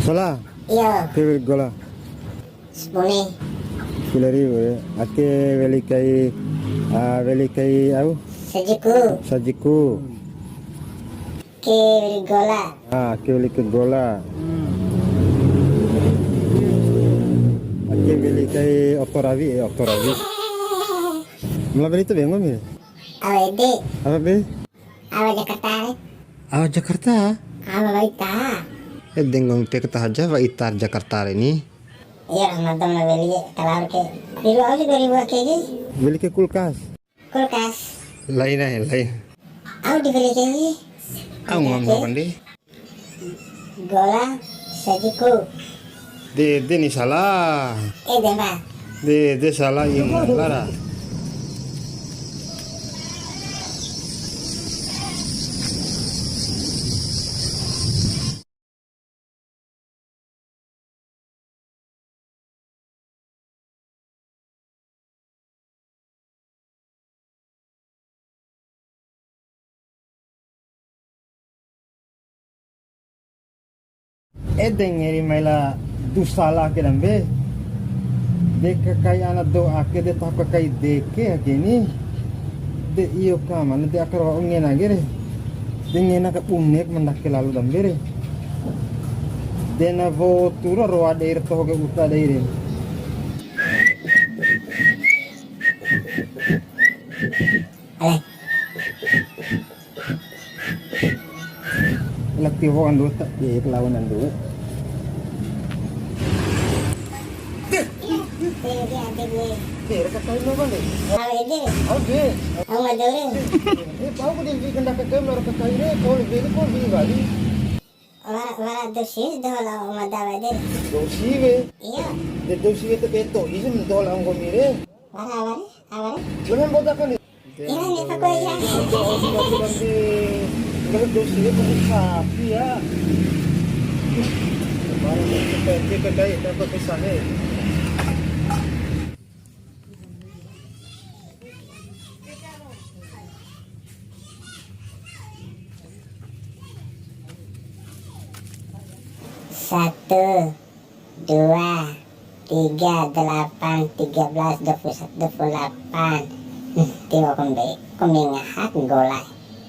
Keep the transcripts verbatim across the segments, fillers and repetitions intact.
Sala. Iyo. Ake weli gola. Sepuluh. Sepuluh ribu ya. Ake weli kai, ah, weli kai au? Sajiku. Sajiku. Ake weli gola. Ah, ake weli kai gola. Ake weli kai oto rawi, eh, oto rawi. Mula weli tu bengo mi. Awe de. Apa be? Awa Jakarta re. Awa Jakarta? Awa wa ita. Eh, denggong te kata aja wa ita Jakarta re ni. Iya, nonton la weli kalau ke. Di luar aja dua ribu ake ji. Weli ke kulkas. Kulkas. Lain aja, lain. Au di weli ke ji. Au ngam Oke. Sopan di. Gola sajiku. De, de ni sala. Eh, de, Mbak. De, de sala in lara. Ede ngeri mai la du sala ake dambe. De kakai ana do ake de taho kakai deke ake ni. De iyo ka mana de aka wa'u ngena ke re. De ngena ka bune mandake lalo dambe re. De na wotu ro roa dei re toho ke uta dei re. Ale. Lati ho andu ta, ye kelawan andu. Ye, raka kai no bang de. Awe de. Awe de. Awe de. Eh, pau ko di kenda ka kai no raka kai re, kau lebih ni kau lebih bali. Wara, wara dosi doho lao mada wa'u ede. Dosi we. Iya. De dosi we te beto, isi doho lao nggomi re. Wara, wara, wara. Jangan botak kali. Ira ni pakoi ya. Doho si mati nanti. Kalau dosi we pakai sapi ya. Kemarin kita, kita kayak dapat pisah nih. Satu, dua, tiga, delapan, tiga belas, dua puluh satu, dua puluh delapan. Hmm, tiwa'u kombi, kombi ngaha gola.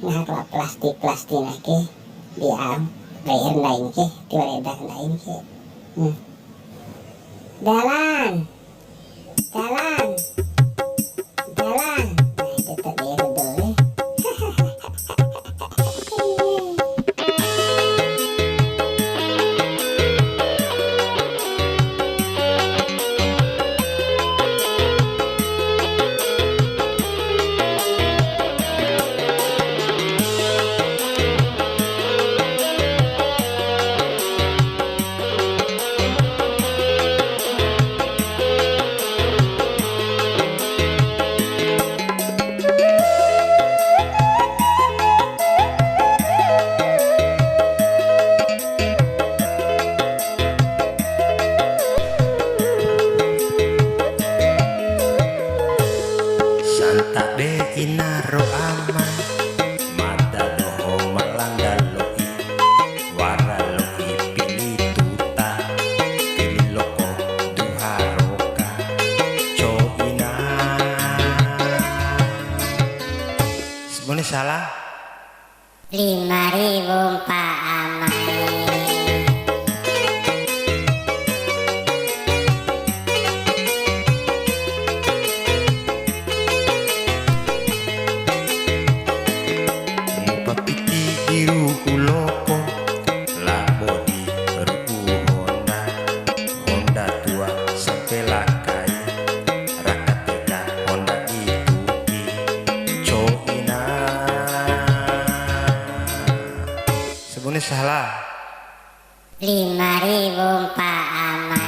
Ngaha la plastik, plastik nake. Di au, bayar ndai ke, tiwara eda ndai ke. Hmm. Dalan. Dalan. Dalan. Nah, itu tadi ya, betul, ya. Santabe ina ro ama, mada doho ma landa lo'i, wara lo'i pili tuta, pili loko duha roka, co'ina. Sabune sala. Lima ribu mpa amai. Ngupa piti di ru'u loko, labo di ru'u honda. Honda tua sampela kai, raka teka honda ituti, co'ina. Sabune sala. Lima ribu mpa amai.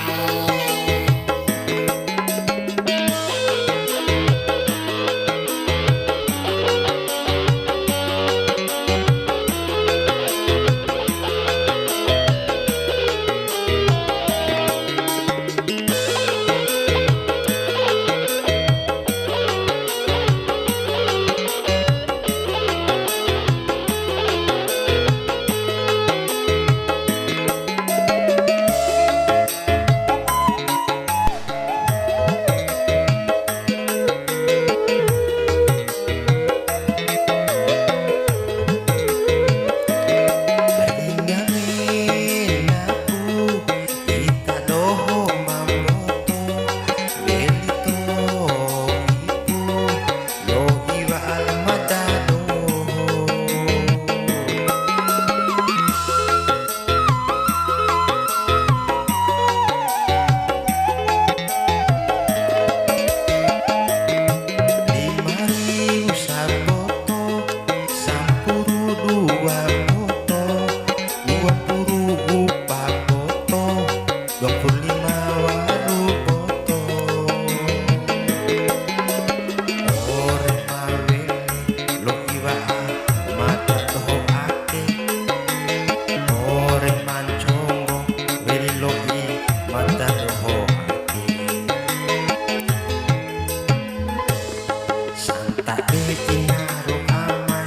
Dua puluh lima waru boto. Ore ma weli lo'i wa'a mada doho ake. Ore ma nconggo weli lo'i mada doho ake. Santabe ina ro ama,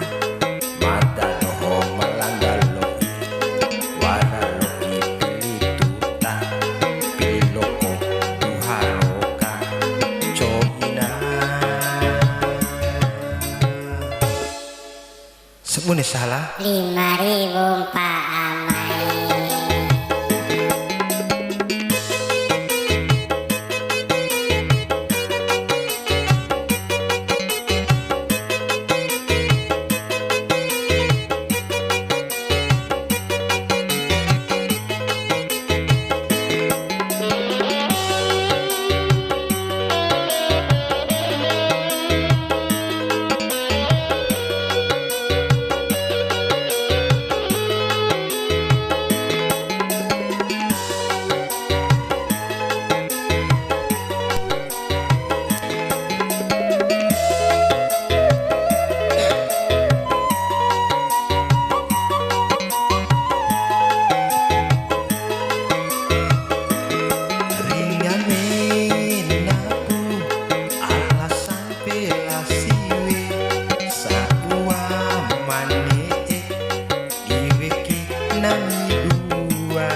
mada doho ma landa lo'i, wara lo'i pili tuta, pili loko, duha roka, co'ina. Sabune sahala? Lima riwu mpa amai. Ringa mena pu ala sampe la siwe, sabua ma ne'e di weki nami dua.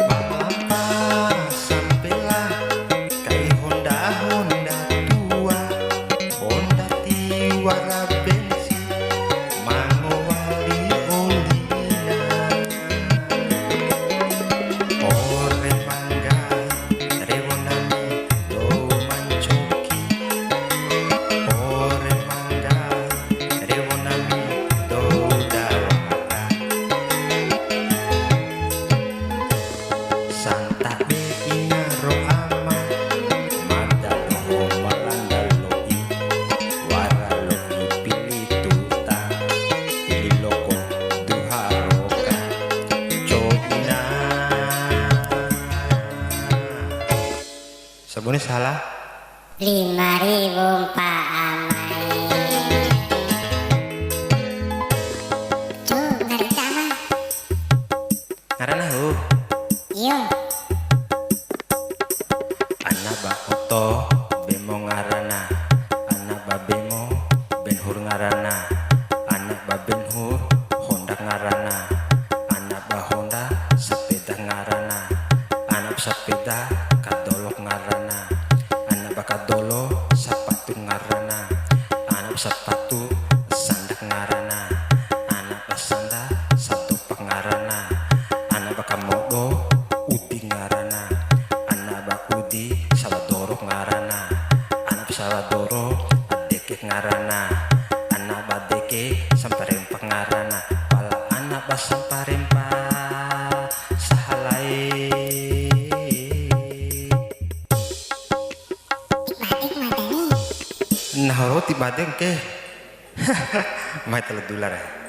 Ba lampa sampela kai honda-honda tua, honda tiwara bensin, ma ngoa wali olina. Ore ma nggahi rewo nami dou ma ncoki. Ore ma nggahi rewo nami dou dawara. Santabe ina ro ama, mada doho ma landa lo'i, wara lo'i pili tuta, pili loko, duha roka, co'ina. Sabune sahala? Lima riwu mpa amai. Cu, ngarana ama. Ngarana hu? Iyo. Ana ba oto bemo ngarana, ana ba bemo benhur ngarana, ana ba benhur honda ngarana, ana ba honda sapeda ngarana, ana ba sapeda kadolo ngarana, ana ba kadolo sapatu ngarana, ana ba sapatu sandak ngarana, ana ba sanda satopa ngarana, ana ba kamodo udi ngarana, ana ba udi sawa doro ngarana, ana ba sawa doro adeke ngarana, ana ba deke samparempa ngarana, pala ana ba samparempa sahalae. Nahu rau ti bade ke. Mai tala dula re.